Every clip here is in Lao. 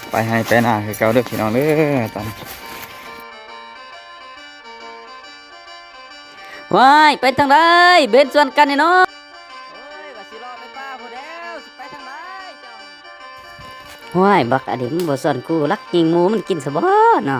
ໄປໄຮ່ໄປນາຄືເກົ່າເດີພີ່ນ້ອງເດີ ຕອນ ວ້າຍ ໄປທາງໃດ ເຫັນຊວນກັນນີ້ເນາະ. ໂອ້ຍ ວ່າຊິເລາະໄປປ່າພຸ້ນແລ້ວ ຊິໄປທາງໃດເຈົ້າ? ໂອ້ຍ ບັກອາເດມ ບໍ່ຊວນກູ ລັກຍິງໝູມັນກິນຊະບໍເນາະ.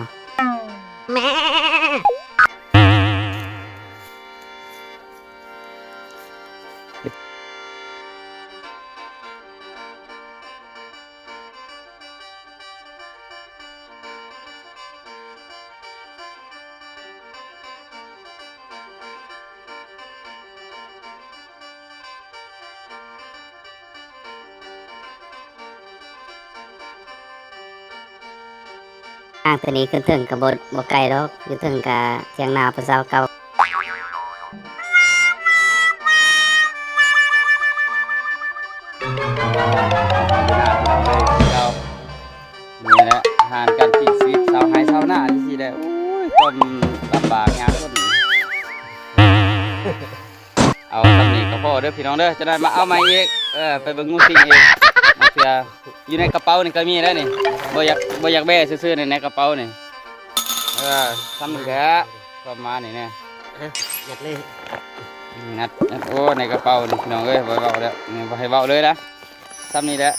ທາງຕົວນີ້ຂຶ້ນເທິງກໍບໍ່ ບໍ່ໄກດອກ ຢູ່ເທິງກະຖຽງນາຜູ້ສາວເກົ່າ. ນີ້ແຫຼະ ອາຫານການກິນຊີວິດຊາວໄຮ່ຊາວນາຈັ່ງຊີ້ແຫຼະ. ໂອ້ຍ ຄວາມລຳບາກຍາກຈົນ ເອົາສ່ຳນີ້ກໍພໍເດີພີ່ນ້ອງເດີ ຈະໄດ້ມາເອົາໃໝ່ອີກ. ເອີ ໄປເບິ່ງງູສິງອີກ ບາງເທື່ອຢູ່ໃນກະເປົານີ້ກໍມີແລ້ວນີ້ ບໍ່ຢາກ ບໍ່ຢາກແບຊື່ໆ ໃນ ໃນກະເປົານີ້. ເອີ ສ່ຳນີ້ແຫຼະ ປະມານນີ້ແນ່ ອະ ຍັດເລີຍ ອືມ ງັດ ງັດ ໂອ້ ໃນກະເປົານີ້ພີ່ນ້ອງເອີຍ ບໍ່ເວົ້າແລ້ວນີ້ ບໍ່ໃຫ້ເວົ້າເລີຍນະ ສ່ຳນີ້ແຫຼະ.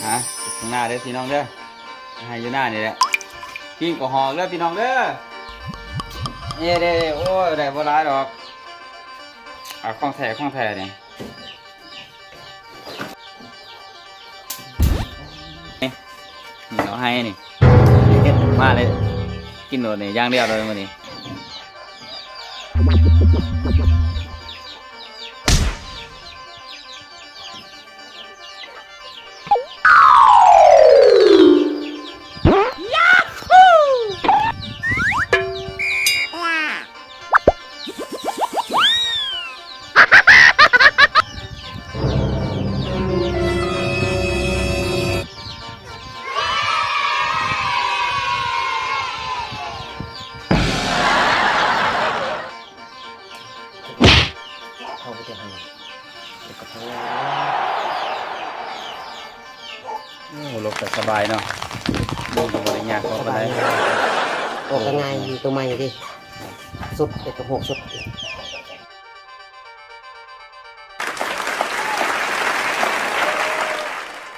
ຫາ ຂ້າງໜ້າເດີພີ່ນ້ອງເດີ ໃຫ້ຢູ່ໜ້ານີ້ແຫຼະ ກິນກໍຫອກເດີພີ່ນ້ອງເດີ. ເອີ ເດ້ ໂອ້ຍ ໄດ້ບໍ່ຫຼາຍດອກ ເອົາຂອງແທ້ ຂອງແທ້ນີ້. ນີ້ ນີ້ເອົາໃຫ້ນີ້ ມາເລີຍ ກິນໂລດນີ້ ຢ່າງດຽວເລີຍມື້ນີ້. ເຂົ້າໄປເຮັດຫຍັງ ເຮັດກະເປົາ. ໂອ້ ລົກກະສະບາຍເນາະ ລົກກະບໍ່ໄດ້ຍາກພໍປານໃດ ອອກກະງ່າຍ ໂຕໃໝ່ເດ້ ສຸດ ເປັນກະໂພກສຸດ.